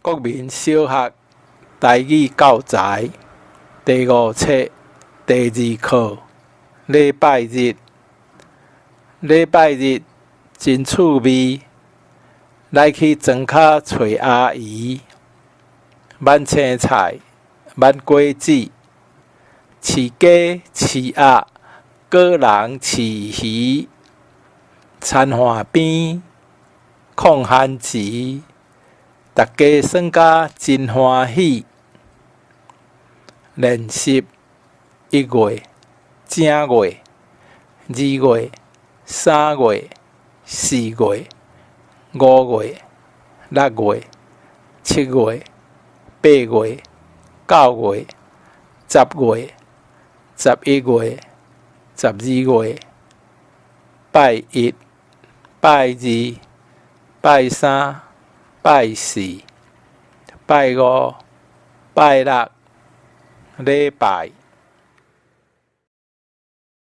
國民小學台語教材第五冊第二課，禮拜日。禮拜日真趣味，來去莊跤揣阿姨，挽青菜，挽果子，飼雞飼鴨，果農飼魚，田岸邊，紘番薯，逐家耍甲真歡喜。練習一月、正月、二月、三月、四月、五月、六月、七月、八月、九月、十月、十一月、十二月。拜一、拜二、拜三、拜四、拜五、拜六、禮拜。